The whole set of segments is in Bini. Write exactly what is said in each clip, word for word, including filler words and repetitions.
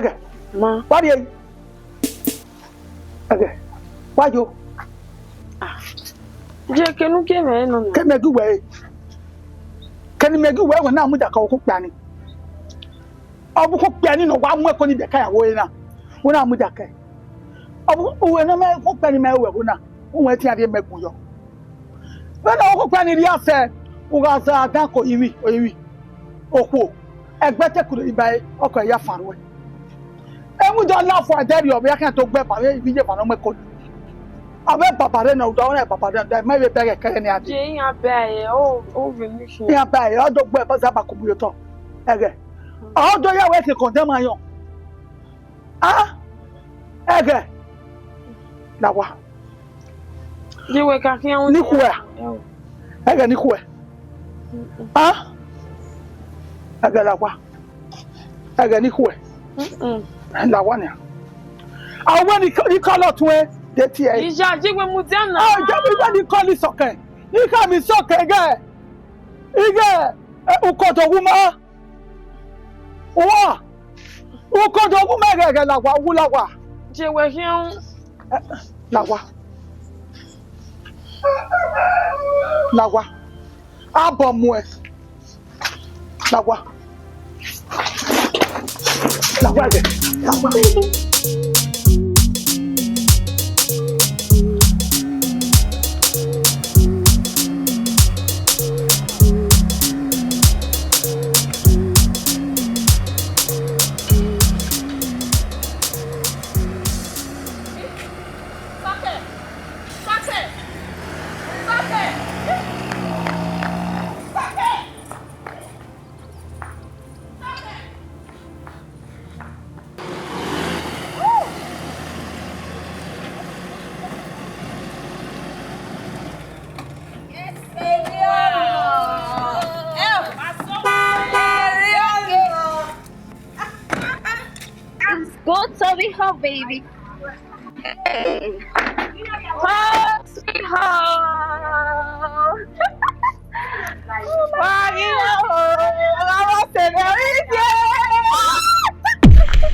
Ẹghẹ, ma. Wa rrie. Ẹghẹ, wa yo. Ah. Je kenu ke mẹ nọ nọ. Ke mẹ gu wẹ. Keni mẹ gu wẹ, wẹ na mudia ka okhuo okpia ni. Ọ vbe okhuo okpia ni ne ọ wa mu ẹko ni biẹ ka ya wo ẹre na. Wẹ na mudia kẹ. Ọ vbe uwẹ ne ọ mẹ okhuo okpia ni mẹ wẹ ẹko na. Uwẹ tian rhie mẹ gu yọ. Vbene okhuo okpia ni rhie afẹ, u gha zẹ adan ko ivbi, ivbi. Okhuo, ẹgbẹ te kure iba ẹre, ọkọ ya fan ruẹ. Ẹmwẹ do la fua ẹdẹ rriọ, ọ vbe ya khian do gbe ba vbe iye eva ne ọ mu ẹko. Avbe baba rre nọ, uda ọnrẹn baba rre nọ, da ima vbe bẹghe kẹrẹ ne a dee. Je iran bẹ ẹ, o, o vbe mi fi. Iran bẹ ẹ, ọ do gbe ba zẹ ba ku mu ye otọ. Ẹghẹ. Ọ do ya wẹ ke kọndẹ ma yọ. Ah? Ẹghẹ. La owa. Je wẹ ka khian. Ni khuẹ. Ẹghẹ ni khuẹ. Mm-mm. Ah? Ẹghẹ la owa. Ẹghẹ ni khuẹ. Mm-mm. La owa nia. A wẹ ni, ni kọlọ tuẹn de tie. Iya, je wẹ mudia na. Ah, je wẹ ni kọlọ isọkẹn. Ni ka mi sọkẹn ighe. Ighe, eh, ukodo wu ma. Uwa. Ukodo wu ma ẹghẹghẹ la owa, wu la owa. Je wẹ khian. Eh, la owa. La owa. Abọ muẹ. La owa. La owa ẹghẹ. La owa. It's good to be home, baby. Hey. Home sweet home. Why you know? I was a very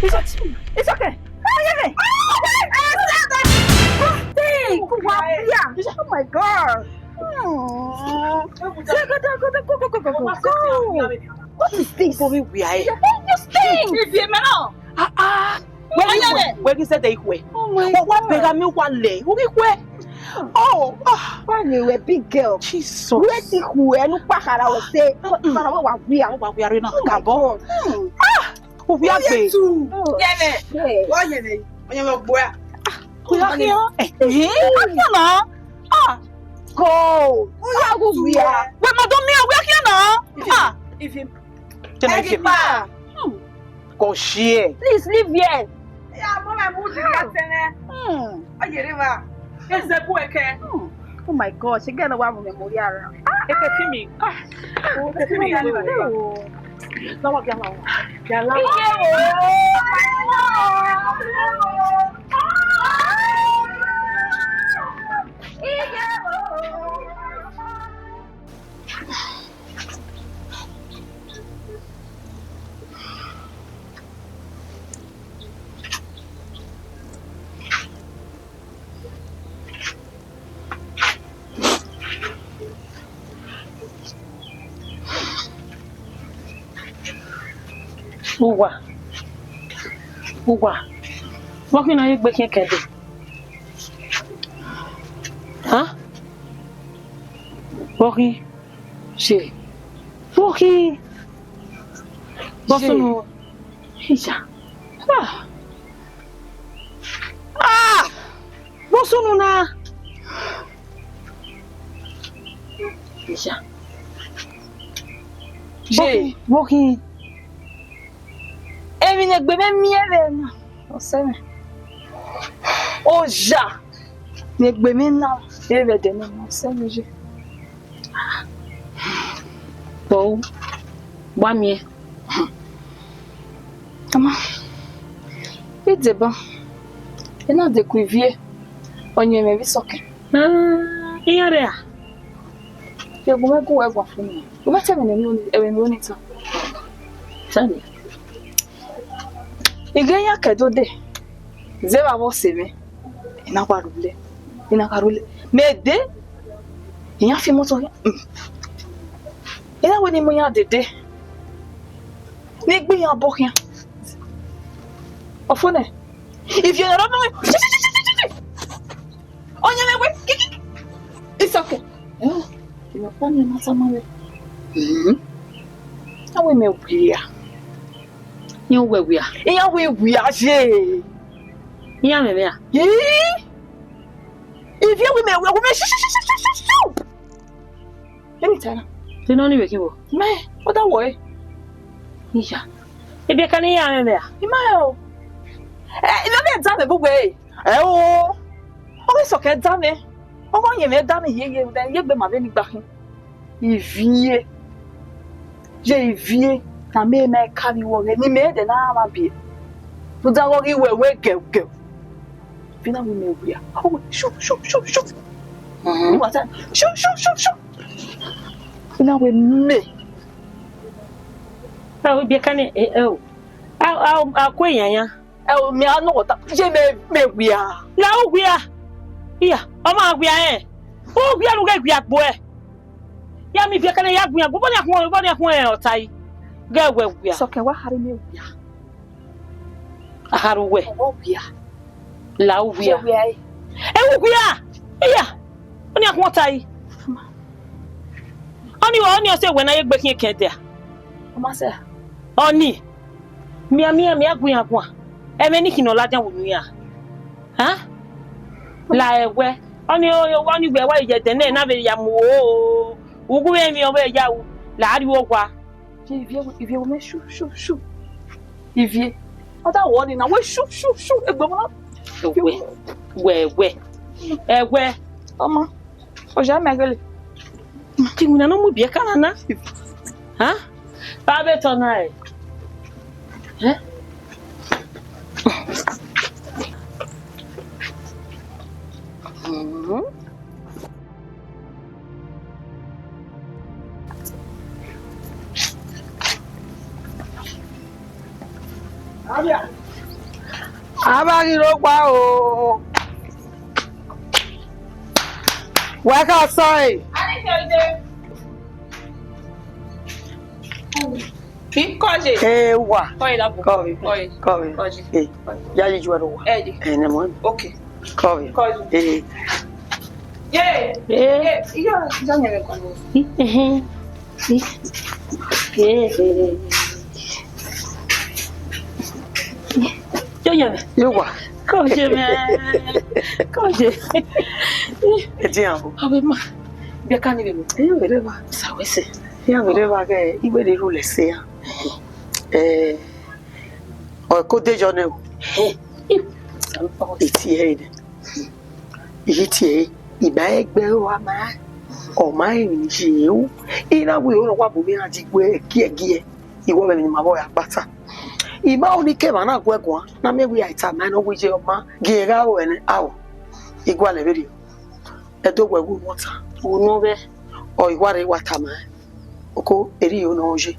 It's okay. It's okay. Oh, yeah. Stink. Wow. Yeah. Oh my God. Hmm. Go, go, go, go, go, go, go, go. What is this? Bobi, where are you? You stink. It's a man. Ah, ah. Where are you? Where is that? Where? Oh my God. What, what, where am I? Where are you? Oh, ah. Why you a big girl? Jesus. Where the who? And look back at our say. But I want we are. What we are in a cabin. Hmm. Ah. Uwia gbe. Yẹmẹ. Wọ yẹmẹ. Ọyẹmẹ gboa. Uwia khian. Eh, eh, uwia khian na. Ah. Go. Uwia gbe uwia. Wẹ ma do miẹn uwia khian na. Ah. If him. Can I give him? Hmm. Go share. Please leave here. Ya mo ma mu di ya tẹnẹ. Hmm. Oyere wa. Eze bu ẹkẹ. Hmm. Oh my God, she get no one memory around. Eke ti mi. Ah. Eke ti mi. Lawa, lawa. Lawa. Uwa, uwa, vbọ khin ne ọ ye egbe khian kẹdẹ? Hẹn? Vbọ khin? Ṣe. Vbọ khin? Vbọ sunu. Iya. Ah! Ah! Vbọ sunu na. Iya. Ye. Vbọ khin? Emwi ne egbe mwẹ miẹn vbe na, ọ sẹ mwẹ. Oya ne egbe mwẹ na, vbe vbe ẹdẹ ne ọ sẹ mwẹ ye. Bọ, wa miẹn. Ama, I deba, I na dekun ivie, ọ yẹn mwẹ vbe isọkẹn. Ah, iran rre a? Gu mwẹ gu wẹ guan fo nẹ. U ma ta ẹmwẹ ne ẹmwẹ ne ọ ni ta. Tell me. I ghe iran ke do dee, zẹ vbe avbe ọse mwẹ, I na gha rhulẹ, I na gha rhulẹ. Mẹ dee, iran fi imọto khian, I na wẹ ne I mu iran dede, ne I gbe iran obọ khian. Ọfo nẹ, ivie ne ọ rre ọmọ mwẹ, ọ yẹn mwẹ wẹ, kiki, Isọkẹn. Ẹ, imẹ ọkpa ni ma tama mwẹ. A wẹ mẹ wia. Iran wẹ wia. Iran wẹ wia ye. Iran mwẹ mwẹ a? Ii. Ivie wẹ mẹ wia, wẹ mẹ shu shu shu shu shu shu. Let me tell you. Te nọ ni vbe khin vbo? Mẹ, ọ da wọọ e. Iya. Ebiẹka ne iran mwẹ mwẹ a? I ma rẹn o. Ẹ, I nọ ne da mwẹ bu wẹ e. Ẹ o. Ọ ghi sọkẹn da mwẹ. Ọ ghi yẹn mwẹ da mwẹ hiehie, then ye egbe ma vbene I gba khin. Ivie, ye ivie, ne a miẹn ma ka vbe iwọ ghẹ, ne imẹ dẹ na mwa biẹ. Rhunmwuda ọghe ọ ghi wẹ wẹ gẹugẹu. Vbe na wẹ mẹ wia, ọ wẹ shu, shu, shu, shu. Mhm. Ni wa ta, shu, shu, shu, shu. Vbe na wẹ mẹ. Ẹ o, Ebiẹka nẹ, ẹ, ẹ o. A, a, a ku eyan yan. Ẹ o, mẹ a nọ ta, ye mẹ, mẹ wia. La u wia. Iya, ọ ma wia rẹn. U wia ne u ghẹ wia gbe ẹe. Ya miẹn Ebiẹka nẹ ya gbe iran gbe, vbọnia khuọn, vbọnia khuọn rẹn ọta yi. Ghẹ wẹ wia. Sọkẹn wa khare mẹ wia. A khare uwẹ. Ọ wia. La u wia. Ye wia e. Ẹ u wia. Iya. Ọnia khuọn ọta yi. Ọni, ọni ọ sẹ wẹ ne a ye gbe khian ẹkẹn dia. Ọ ma sẹ. Ọni. Mian, mian, mian, guan, guan. Ẹmwẹ ne I khin ne ọ ladian vbe unu iran. Ha? La ẹwẹ. Ọni, ọni wẹ wa ye ẹdẹ nẹ na vbe ya mu o. Ugu vbe emwi ọ vbe ya ru. La rrie owa. Ivie, ivie, wẹ mẹ shu, shu, shu. Ivie. Ọ da wọọ ni na, wẹ shu, shu, shu. Egbe mọ na. Ẹwẹ, wẹ, wẹ. Ẹwẹ. Ọmọ. Oja mẹ gele. Ki wina no mu Ebiẹka na na. Ha? Ba vbe tọ na ẹ. Ẹ? Mhm. A vbe ghi rre owa o. Wẹ ka sọ ẹre. Kọje. Ee, wa. Kọje la bo. Kọje. Kọje. Kọje. Kọje. Ee, ya yi ju ẹro wa. Ẹ de. Ẹ nẹ mọ. Okay. Kọje. Kọje. Ee. Ye. Ee. Ye. Iyo, ya nyẹ me kọje. Ee. Ee. Yo, yo. Yo, wa. Kọje mẹ. Kọje. Ẹ di yan bo. Abe ma. Bia ka ni be mo. Ẹ yẹn wẹrẹ ba. Sa wẹ sẹ. Ẹ yẹn wẹrẹ ba gẹ, iwẹ de ru lẹ sẹ ya. Ẹ, ọ ko de jọ nẹ o. Iti ẹ nẹ. Iye tie, I ma ẹgbẹ ro a ma, ọ ma emwi ne I ye ru. I na wẹ iro ne ọ wa bu mwẹ iran di gue ẹgiẹgiẹ, I wẹ ọmọ emwi ne ima vbe ọre a kpata. I ma ho ne I ke emwa na gu ẹre guan, ne a miẹn wẹ I a i tama ẹn ne ọ wẹ iye ọma, gie gha ro ẹnẹ, ao, I gualọ vberriọ. Ẹdẹ owẹ wu ne ọ ta, wu ne ọ ghẹ, ọ I wa rre wa tama ẹn. Oko, erriọ ne ọ ye.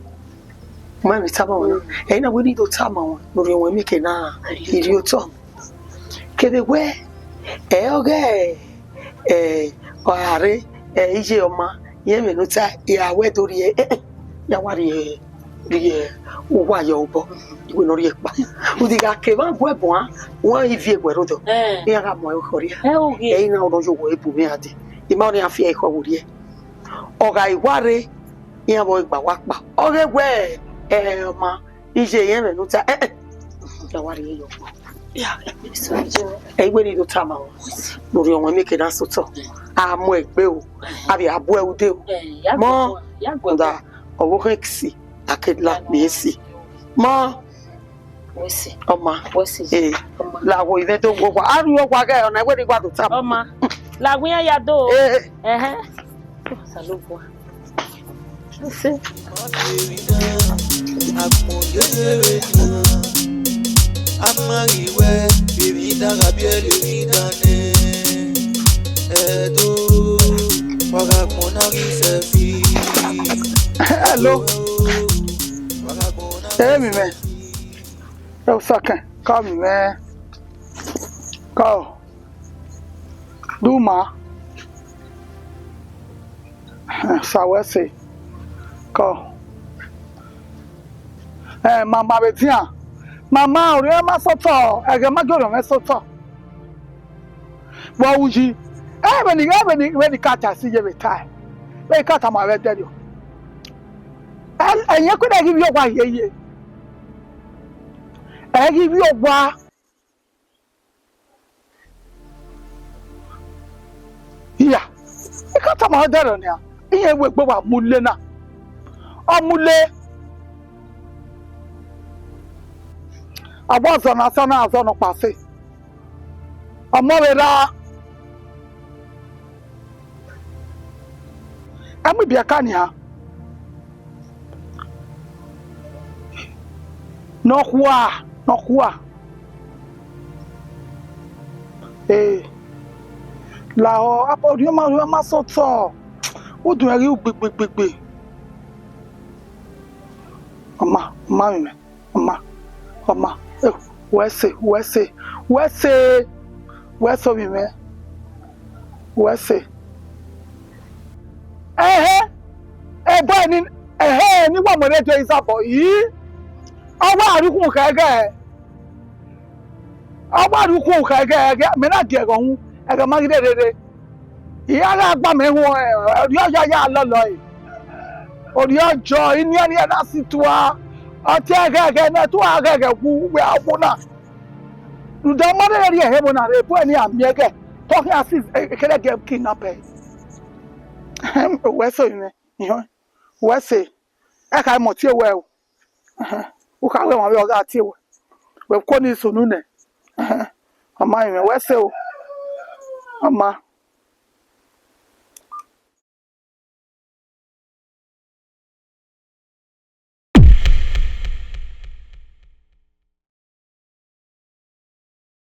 Ma emwi tama ruẹ na. Ẹre na wẹ ne I do tama ruẹ, ne u rhie ruẹ mieke na, I rhie otọ. Kevbe wẹ, ẹ ọghe, ẹ, ọ ra rre, ẹ, iye ọma, irẹn ẹmwẹ ne u ta, I ra wẹ do rhie, ẹ, ẹ, ya wa rhie, rhie uwa ye obọ, I wẹ ne ọ rhie kpa. Udigha ke emwa gu ẹre guan, wan ivie guẹ rre odọ. Iran gha mu ẹre khọ rria. Ẹ, ọghe. Ẹre na ọ nọ ye owẹ bu mwẹ iran dee. I ma ọnii iran fi ẹre khọ vbe orhiẹ. Ọ gha I wa rre, iran vbe gba wa kpa. Ọghe wẹ, ẹ, ọma, iye irẹn ẹmwẹ ne u ta, ẹ, ẹ. Ya wa rhie ye obọ. Ẹ, I wẹ ne I do tama ruẹ. Ne u rhie ruẹ mieke na sẹ otọ. A mu ẹre gbe o. A vbe a bu ẹre ude o. Mọ, da, ọ vbe okhan esi, a ke la kpee esi. Mọ, ọma, ee, la wo ivẹ do wo wa. A rhie owa ghẹ, ọ na wẹ ne I wa do tama. Ọma, la wẹ iran ya do. Ee. Ẹhẹn. Osanobua. Hello. Emi mẹ. Ẹ, Osakẹn. Kọ mwẹ, kọ, du ma, sa wẹ ẹse, kọ. Ẹ, mama vbe dian, mama, orhiọn ma sẹ otọ, ẹghẹ ma gie orhiọn mwẹ sẹ otọ. Vbe ọ ru yi? Ẹ, vbene, vbene, vbene I ka ta ẹse ye vbe tae, vbene I ka tama ruẹ ẹdẹrriọ. Ẹ, ẹyẹn kuẹdẹ ghi vbiẹ owa hiehie, ẹ ghi vbiẹ owa. Iya, I ka tama ruẹ ẹdẹrriọ nian, irẹn wẹ egbe wa mu ule na, ọ mu ule. A wa zọ na sa na, a zọ nọkpa fe. Ọmọ vbe ra, ẹ mu ibiẹka nian. Nọkhua, nọkhua. Ee, lahọ, orhiọn ma, orhiọn ma sẹ otọ, udu ẹre ghi ru gbigbigbigbi. Ọ ma, ọ ma mwẹ. Ọ ma, ọ ma, eh, wẹ ẹse, wẹ ẹse, wẹ ẹse, wẹ ẹse ovbi mwẹ, wẹ ẹse. Ẹhẹn, ẹbọ ni, ẹhẹn, ne I wa mu ẹre do izabọ yi, ọ wa rre ukhunmwu khẹ ẹghẹ, ọ wa rre ukhunmwu khẹ ẹghẹ, ẹghẹ, mẹ na gie ẹghẹ uhunmwu, ẹghẹ ma ghi rre rere. I ya gha gba mẹ huẹn, orhiọn ya ya lọlọe. Orhiọn jọ, inian nian na si tua. Ọ tie ẹghẹghẹ ne tua ẹghẹghẹ wu, wẹ a wu na. Rhunmwuda ma rherhe rhie ẹvbo na rre, bu ẹre ne iran miẹn ẹghẹ, te ọ khian si ekherẹgẹ kidnap ẹre. Wẹ ẹse ovbi mwẹ, wẹ ẹse. Ẹ kha mọ tie wẹ o. Ẹhẹn. U kha wẹ emwa vbe ọ gha tie wẹ. Wẹ kuo ni sunu nẹ. Ẹhẹn. Ọ ma rinmwian, wẹ ẹse o. Ọ ma.